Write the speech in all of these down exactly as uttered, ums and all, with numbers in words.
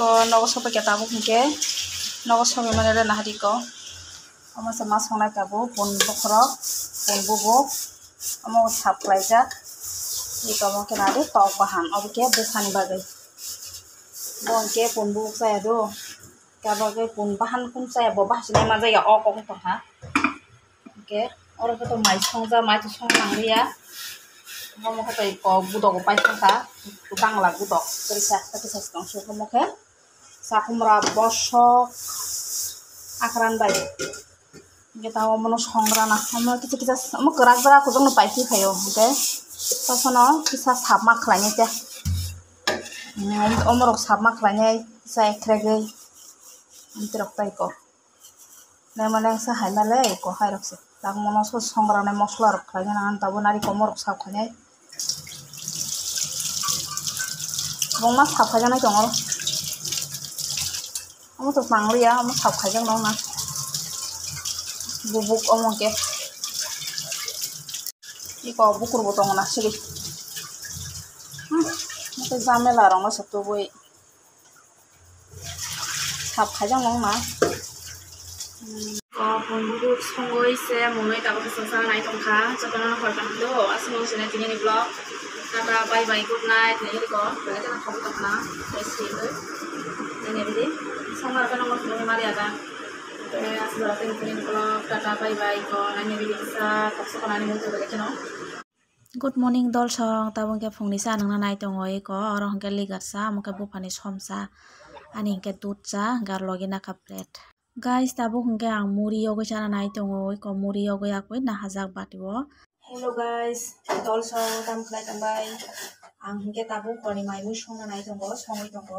Nogo sopai khe tabuk hinkhe nogo sopai mani rwna hari ko. Omo se ma songnai tabuk pun bokhorok, pun bubuk, omo sap khlaijak. Iko omo khe nadi tok bahan, obo khe bwsani bagwi. Bo hinkhe pun bubuk chaya do. Tabuk khe pun bahan kun chaya, bo bahasinai manjak ya, o kok wng tongkha. Hinkhe oro khe to mai songjak, mai to songna nangliya. Omo khe to iko gudogo pai thangkha, bangla gudok, kisa kisa tong se omo khe. Chakhumra bosok akran bai. Hinkhe tabuk omono songrana, omo kisa kisa omo kwrak jora kuchukno paiphi phaio. Hinkhe tosono kisa sapma khlainai tei. Omorok sapma khlainai kisa ekhregwi. Amtwrok tei ko. Lema lengsa hai male ko hai rok se. Tang mono so songrana mosla rok khlaina nang tabuk nari komorok sap khainai. Kwbangma sap khaijaknai tongo. Omo to tang liya, omo sap khaijak nang na. Bubuk omo khe. Iko bukur bo tongo na siri. Hmm, omo khe jamela rok no se tubui. Sap khaijak nang na. Hmm, o pun bubuk songwi se mwnwi tabuk se chwngsa nai tongkha. Jotono hor kaham do, aswk mwnwi se nai tini ni vlog. Tata, bye bye, good night. Nini riko, belai kheno khobwi tongkha na. Tei swi wi. Nini bidi. Songwara kheno mosok mari ada. Tei aswk jora tini tini ni vlog. Tata, bye bye, ko nini bidi kisa, toksa ko nani mung tebele kheno. Good morning dolsong, tabuk hinkhe phungni cha nungna nai tongo eko, oro hinkhe ligar cha, omo khe buphani som cha, ani hinkhe dudh cha, hinkhe aro logi nakha bread. Guys, tabuk hinkhe ang muri yogwi chana nai tongo, eko muri yogwi yakwi nahajak bati o. Hello guys, dolsong, tamo khlai tongbai? Ang hinkhe tabuk horni mai mui songna nai tongo, songwi tongo.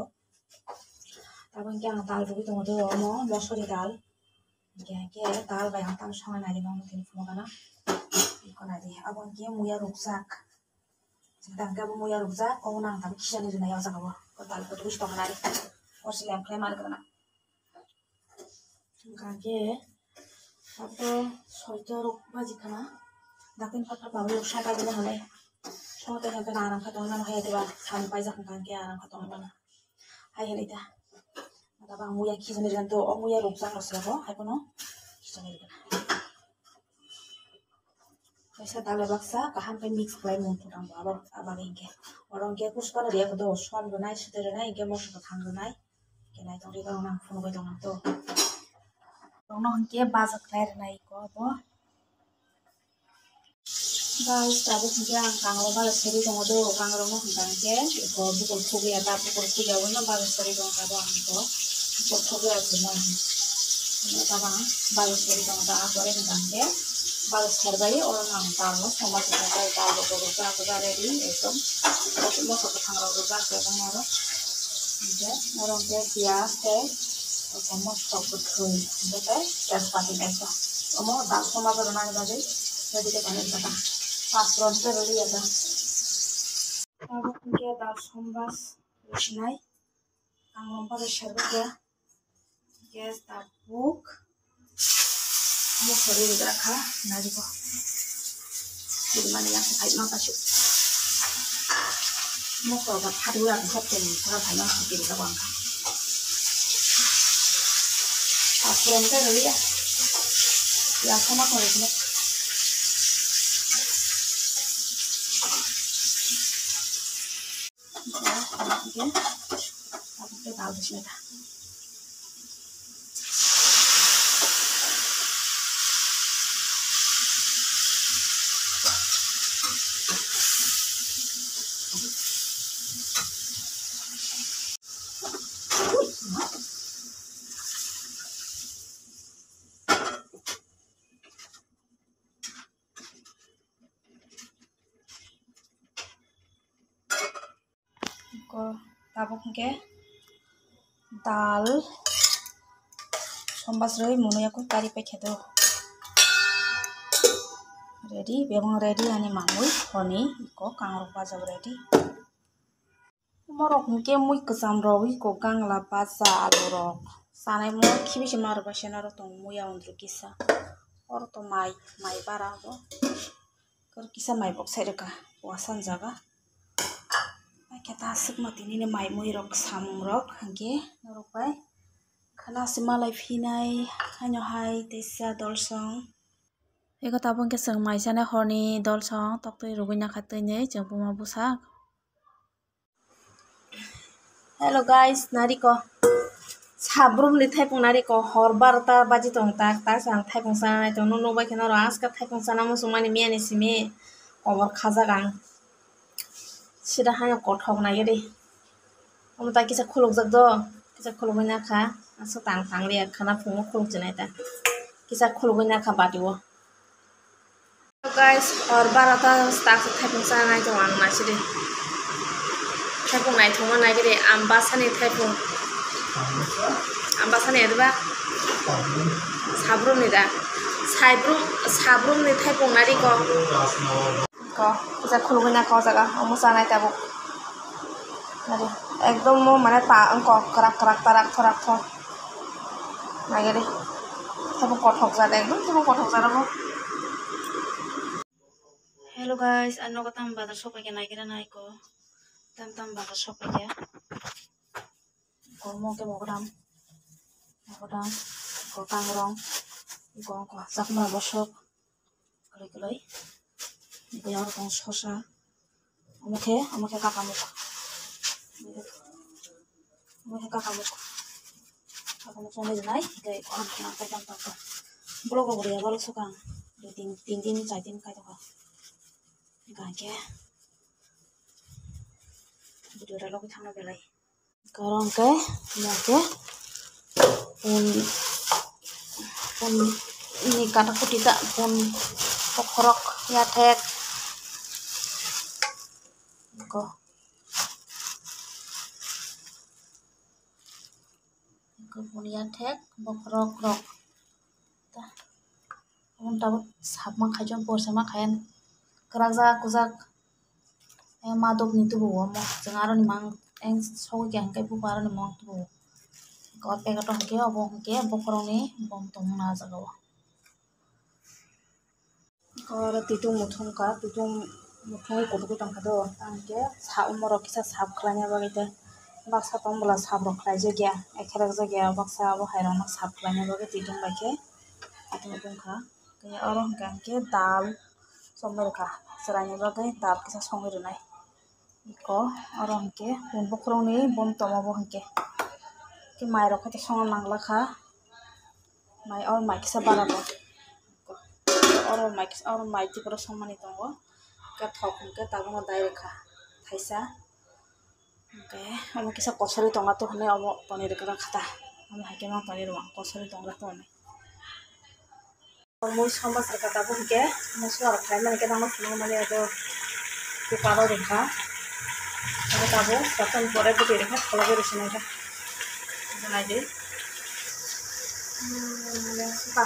Abo hinkhe ang dal rwgwi tongo do, omo mosori dal. Hinkhe, hinkhe dal bai ang tamo songna nai di, nokni tini phunukgana. Iko nai di, abo hinkhe muya rukjak. Hinkhe abo muya rukjak, obono ang tamo khichani rwnai o jaga o. O dal kotwi songna nai di. O se lem khlai mani gana. Hinkhe abo soita rok baji khana. Dakti phatra pablo saka gana hale. Songte hinkhe aram kha tongmani hai diba, sam paijak hinkhe aram kha tongmani. Hai hinwi ta. Tabang muya khichani rwgani to, o muya rukjak rw se bo, hai phano khichani rwgana. Kaisa dal bai baksa kaham khe mix khlai mung phuto ang bo, abo, abo hinkhe. Oro hinkhe kuchukano rwya khe do, som rwnai, sudai rwnai, hinkhe moso kwthang rwnai. Hinkhe naitong rwgwi ang phunugwi tong ang to. Tongno hinkhe baja khlai rwnai ko bo. Guys, tabuk hinkhe ang kangrok baja sari tongo do, kangrokno hinkha hinkhe eko bukur khugwi ya, ta bukur khugwi ya, oino baja sari tongo tabuk ang eko bukur khugwi ya, oino tabuk ang baja sari tongo ta, apore hinkha hinkhe baja sari bai oro ang dalno songma songma bai dalrok rwjak, ready ekdom moso kwthangrok rwjak, oro hinkhe oro hinkhe piyaj tei moso kwthwi hinkhe tei tejpati kaisa omo dal songma rwnani bagwi. Ready khe tongo ekdam. Pasoron khe ready ekdam. Tabuk hinkhe dal sombas rwsinai. Ang lomba rw serbo khe. Hinkhe tabuk mosori rwjakha nariko. Siri mani yang khai ma kasu. Mokol ba phari ya, mokol ba phari ya, mokol ba phari ya. Pasoron khe rwliya. Ya, sama kore kene. Tabuk khe dal rwsina ta. Ko tabuk hinkhe dal sombas rwi mwnwi ya khe kari paikha do. Ready, bebak ready ani mangwi honi iko kangrok bajak ready. Morok hinkhe mui kwcham rogwi kok gangla bacha alu rok. Chanai mo khibisi ma rwbaisa norok tongo muya undru kisa. Oro to mai, mai bara bo. Kor kisa mai bok sai rwkha. Wasan jaga. Ai Khe ta aswkno tini ni mai mui rok samung rok hwnkhe norok bai khana se malai phinai haino hai teisa dolsong. Eko tabuk khe chwng mai sanai horni dolsong toktwi rwgwi nakha twi ni chwng buma bwsa. Hello guys, nariko sabrumni thaipung nariko hor barota baji tong tak tak ang thaipung sanai tong nukbai khe norok aska thaipung sana muchungmani miyani simi kobor khajak ang. Sida haino kothok nai di. Omo ta kisa khulukjak do, kisa khulugwi nakha. Aswk tang tang liya khana phungo khulukjinai ta. Kisa khulugwi nakha bati o. Guys, hor barota tak se thaipung cha nai tongo ang naisidi. Thaipung naithokma naigidi, ambasani thaipung. Ambasani eba? Sabrumni da? Saibrum, sabrumni thaipung nariko. Ko, kisa khulugwi nakha o jaga, omo chanai tabuk. Nari, ekdom mo mane ta wngkha kwrak kwrak ta rakthor rakthor. Nagari. Thaipung kothok jat, ekdom thaipung kothok jat omo. Hello guys, ang nogo tam bazar sok paikha naikhe naiko. Tam tam bazar sok paikha. Kormo khe mogodam. Mogodam. Ko kangrong. Ko ko chakma bosok. Kwlwi kwlwi. Biyang rok tong sosa. Omo khe, omo khe kakamuk. Omo khe kakamuk. Kakamuk songwi rwnai, tei omo khe ang kaitam tongkha. Blogo bo rwya balo swkang. Tin, tin din, char din kai tongkha. Hwnkhe video rw logwi thangna belai. Oro hwnkhe, hwnkhe, pun, pun ni kata kuti ta, pun, bokhorok, yathek. Ko. Ko pun yathek, bokhorok rok. Ta. Omo tabuk sapma khai chong porsa ma khai kwrak jak kujak. Madok ni tubu o omo chwng aroni mang eng sogwi kha hwnkhe buphang aroni mang tubu o. Eko packet o hwnkhe obo hwnkhe bokhorok ni bom tongmani ah jaga o. Eko oro twitung muthung kha, twitung muthungwi kuthugwi tongkha do. Tamo hwnkhe sa omo rok kisa sap khlaina bagwi tei baksa tong bwla sap rok khlaijakya, ekherek jakya baksa abo hai rok no sap khlaina bagwi twitung bai khe twitung tongkha. Tei oro hwnkha hwnkhe dal songwi rwkha, chwraini bagwi dal kisa songwi rwnai. Eko oro hwnkhe pun bokhorokni bom tongma bo hwnkhe. Tei mai rok khe songna nangla kha. Mai, oro mai kisa bara bo. Oro mai kisa, oro mai tipra songmani tongo. Khe thok hwnkhe tabukno dai rwkha thaisa. Hwnkhe omo kisa kosori tongla to hwnwi omo tonwi rwkha ta. Omo hai khe ma tonwi rwma kosori tongla to hwnwi. Mui somba saka tabuk hwnkhe moso rok khlai mani khe nangno phunukmani abo cooker o rwkha. Abo tabuk jotono pore bwtwi rwkha kholobwi rwsinai khe. Naidi. Hmm, ba.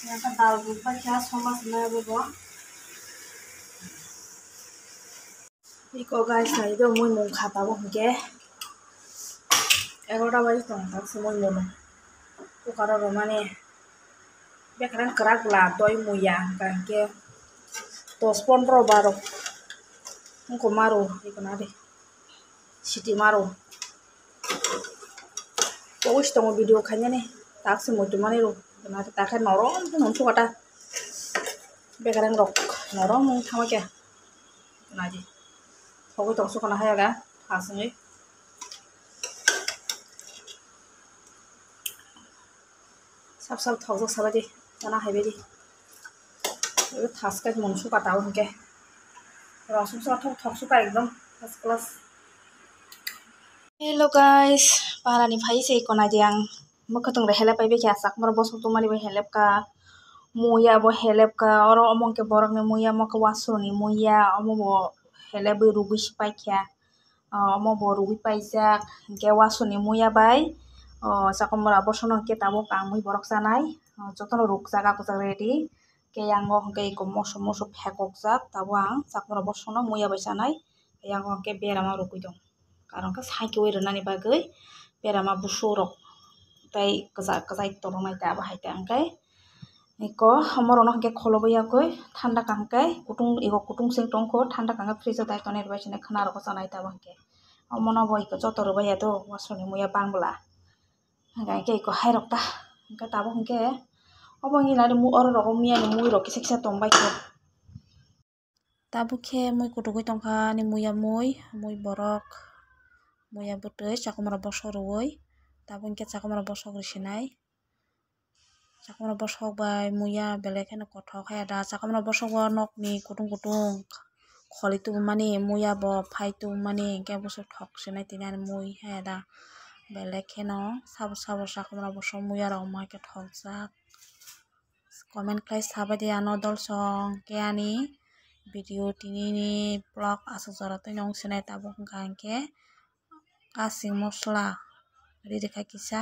Yang dal rwkha khe somba swnai abo bo. Iko guys, nai do mui mung kha tabuk hwnkhe egarota baji tong tak se mui mung cooker o rwmani bekereng kwrak bwla doi muya hwnkha hwnkhe dos pondro baro wngkha maro iko nadi siti maro. Pogwi se tongo video khainani tak se muitu mani rw nadi tak khe norom khe nung sukha ta bekereng rok norom wng thangma khe. Naidi. Thogwi tong sukha na hai aga. Aswngwi. Sap sap thokjak sabaidi. Tana haibaidi. Ego thas kai mung sukha tao hwnkhe. Rosong sukha thok thok sukha ekdom first class. Hello guys, parani phai se iko naidi ang. Mwkhwtwng rok helep pai bikhe achak, borok bosong tongmani bo helep ka, muya bo helep ka, oro omo hwnkhe borokni muya, omo khe wasrokni muya, omo bo helebwi rwgwi se paikha, omo bo rwgwi paijak, hwnkhe wasrokni muya bai, o, chakomora bosono hwnkhe tabuk ang mui borok chanai, o, jotono rukjak, akwchak ready, hwnkhe yango hwnkhe eko moso moso phekokjak, tabuk ang chakomora bosono muya bai chanai, yango hwnkhe berama rwgwi tong. Karon khe saikiui rwnani bagwi berama busuk rok tei kwchak kwchai toroknai ta abo hai ta hwnkhe Iko omorokno hwnkhe kholobo yakwi thanda kaham khe kutung, iko kutung seng tongkho, thanda kaham khe fridge o dai tonwi rwbai sini khwna rokbo chanai tabuk hwnkhe. Omono bo iko joto rwbai ya do, wasoni muya bangla. Hwnkhe iko hairok ta, hwnkhe tabuk hwnkhe obo wngya nani mu-, oro rogo miyani mui rok kisa kisa tongbai kho. Tabuk khe mui kutugwi tongkha ani muya mui, mui borok, muya bwtwi, chakwmara bosok rwui. Tabuk hwnkhe chakwmara bosok rwsinai. Chakwmara bosok bai muya belai kheno kothok haya da. Chakwmara bosok bo nokni kutung kutung kholi tubumani, muya bo phai tubumani, hwnkhe buso thok sinai tini ani mui haya da. Belai kheno sabo sabo chakwmara bosok muya rok omo hai khe thokjak. Comment khlai sabai di ano dolsong, hwnkhe ani video tini ni vlog aswk jora twi nw wng sinai tabuk hwnkha hwnkhe kasing mosla ri rwkha kisa,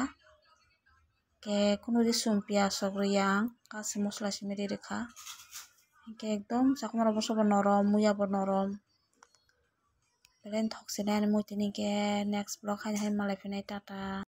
hwnkhe kunu risum piyaj rok rwya ang, kasing mosla simi ri rwkha, hwnkhe ekdom chakwmara bosok bo norom, muya bo norom, belai thok sinai ani mui tini hwnkhe next vlog haino hai malai phinai, tata.